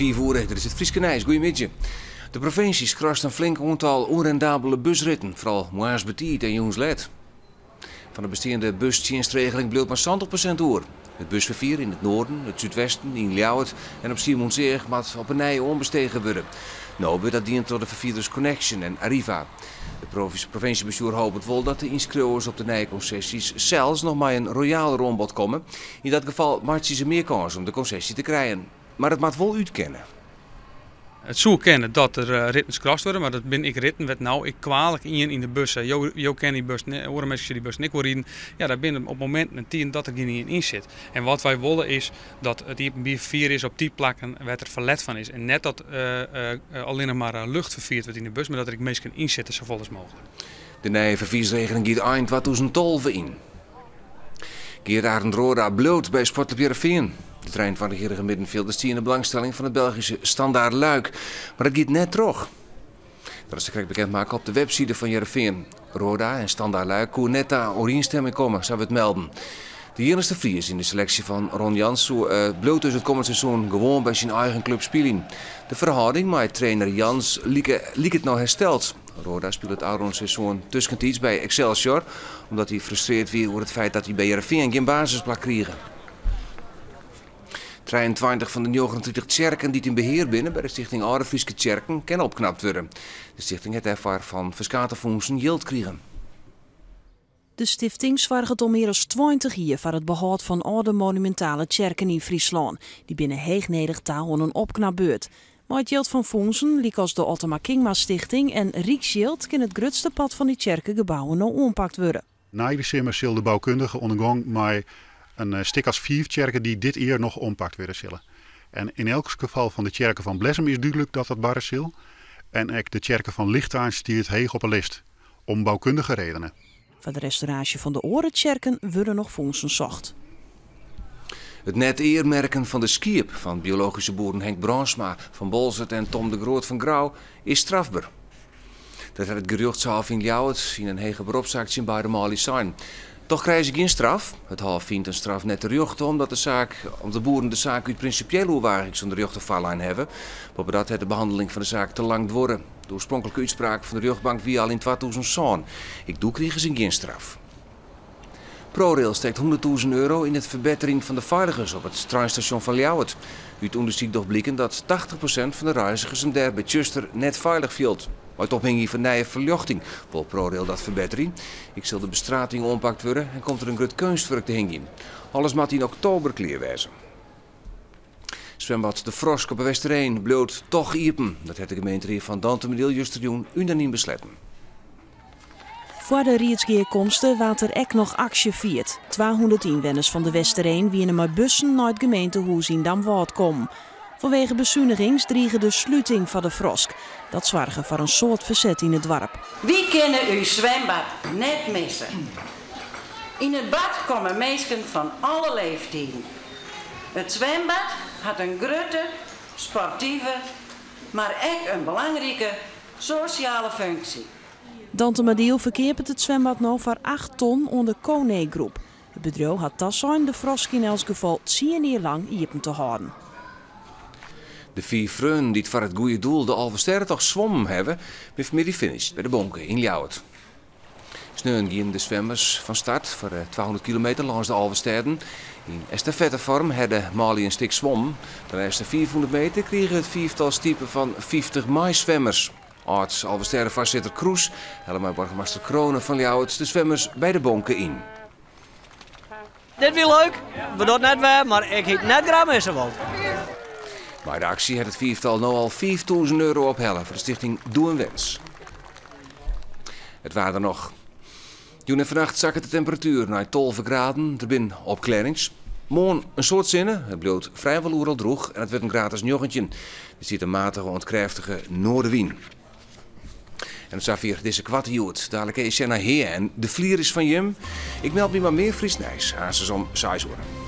5 oere, dit is it Fryske nijs. Goeiemiddei. De provinsje skrast in flink oantal ûnrendabele busritten, foaral moarns betiid en jûns let. Fan de besteande bustsjinstregeling bliuwt mar 70% oer. It busferfier yn it noarden, it súdwesten, yn Ljouwert en op Skiermûntseach moat op 'e nij oanbestege wurde. No wurdt dat dien troch de ferfierders Connexxion en Arriva. It provinsjebestjoer hopet wol dat de ynskriuwers op de nije konsesjes sels noch mei in royaler oanbod komme. Yn dat gefal meitsje se mear kâns om de konsesje te krijen. Mar it moat wol útkinne. It soe kinne dat der ritten skrast wurde, mar dat binne ek ritten wêr't no ek kwalik ien yn de bus. Jo kenne dy bus, oare minsken sjogge dy bussen ek wol riden. Ja, dat binne op mominten en tiden dat der gjin ien yn sit. En wat wy wolle is dat it iepenbier ferfier is op dy plakken wêr't der ferlet fan is. En net dat allinnich mar lucht ferfierd wurdt yn de bus, mar dat der ek minsken yn sitte safolle as mooglik. De nije ferfiersregeling giet ein 2012 yn. Geert Arend Roorda bliuwt by Sportklup Hearrenfean. De 23-jierrige middenfjilder stie yn de belangstelling fan it Belgyske Standard Luik, mar dat giet net troch. Dat is sakrekt bekend makke op de webside fan Hearrenfean. Roorda en Standard Luik koe net ta oerienstimming komme, sa wurdt melden. De iennichste Fries yn de seleksje fan Ron Jans soe bliuwt dus it kommend seizoen gewoan by syn eigen klup spyljen. De ferhâlding mei trainer Jans liket no hersteld. Roorda spile it ôfrûne seizoen tuskentiids by Excelsior, omdat hy frustreard wie oer it feit dat hy by Hearrenfean gjin basisplak krige. 23 fan de 39 tsjerken dy't yn behear binne by de Stichting Alde Fryske Tsjerken kinne opknapt wurde. De stichting hat dêrfoar fan ferskate fûnsen jild krigen. De stifting soarget al mear as 20 jier foar it behâld fan âlde monumintale tsjerken yn Fryslân. Dy binne heech nedich ta oan in opknapbeurt. Mei it jild fan fûnsen, lykas de Ottema Kingma Stichting en Ryksjild, kin it grutste part fan dy tsjerkegebouwen no oanpakt wurde. Nei de simmer sil de boukundige oan de gong mei in stik as 5 tsjerken dy't dit jier noch oanpakt wurde sille. En yn elk gefal fan de tsjerke fan Blessum is dúdlik dat dat barre sil. En ek de tsjerke fan Lichtaard stiet heech op 'e list, om boukundige redenen. Foar de restauraasje fan de oare tsjerken wurde noch fûnsen socht. It net earmerken fan de skiep fan biologyske boeren Henk Brandsma fan Boalsert en Tom de Groot fan Grou is strafber. Dat hat it gerjochtshôf yn Ljouwert yn in hege beropssaak tsjin beide manlju sein. Toch krije se gjin straf. It hôf fynt in straf net terjochte omdat de saak, omdat de boeren de saak út prinsipiële oerwagings oan de rjochter foarlein hawwe. Boppedat hat de behanneling fan de saak te lang duorre. De oarspronklike útspraak fan de rjochtbank wie al yn 2007. Ek doe krigen se gjin straf. ProRail stekt 100.000 euro yn it ferbetterjen fan de feiligens op it treinstasjon fan Ljouwert. Ut ûndersyk docht bliken dat 80% fan de reizgers him dêr by tsjuster net feilich fielt. Mei it ophingjen fan nije ferljochting wol ProRail dat ferbetterje. Ek sil de bestrating oanpakt wurde en komt der in grut keunstwurk te hingjen. Alles moat yn oktober klear wêze. Swimbad De Frosk op 'e Westereen bliuwt toch iepen. Dat hat de gemeenteried fan Dantumadiel justerjûn unanym besletten. Foar de riedsgearkomste waard der ek noch aksje fierd. 200 ynwenners fan de Westereen wiene mei bussen nei it gemeentehûs yn Damwâld kommen. Fanwege besunigings drige de sluting fan de Frosk. Dat soarge foar in soad ferset yn it doarp. Wy kinne ús swimbad net misse. Yn it bad komme minsken fan alle leeftiden. It swimbad hat in grutte sportive, mar ek in belangrike sosjale funksje. Dantumadiel ferkeapet it swimbad no foar 8 ton oan de Kone Groep. It bedriuw hat tasein de Frosk yn elts gefal 10 jier lang iepen te hâlden. De 5 freonen dy't foar it goede doel de Alvestêdetocht swommen hawwe, binne fanmiddei finished by de Bonke yn Ljouwert. Sneon giene de swimmers fan start foar de 200 kilometer lâns de Alvestêden. Yn estafettefoarm ha de manlju in stik swommen. De lêste 500 meter krige it fiiftal stipe fan 50 meiswimmers. Âld-Alvestêdefoarsitter Kroes helle mei boargemaster Crone fan Ljouwert de swimmers by de Bonke yn. Dit wie leuk, we dogge it net wer, mar ik hie it net graach misse wold. Mei de aksje hat it fiiftal no al 5000 euro ophelle foar de stichting Doe een Wens. It waar der noch. Jûn en fannacht sakket de temperatuer nei 12 graden. Der binne opklearrings. Moarn in soad sinne, it bliuwt frijwol oeral drûch en it wurdt in graad as 19. Der stiet in matige oant krêftige noardewyn. En safier dizze koarte Hjoed. Dalik is sjen nei Hea en de flier is fan jim. Ik meld my mei mear Frysk nijs, aansens om 6 oere.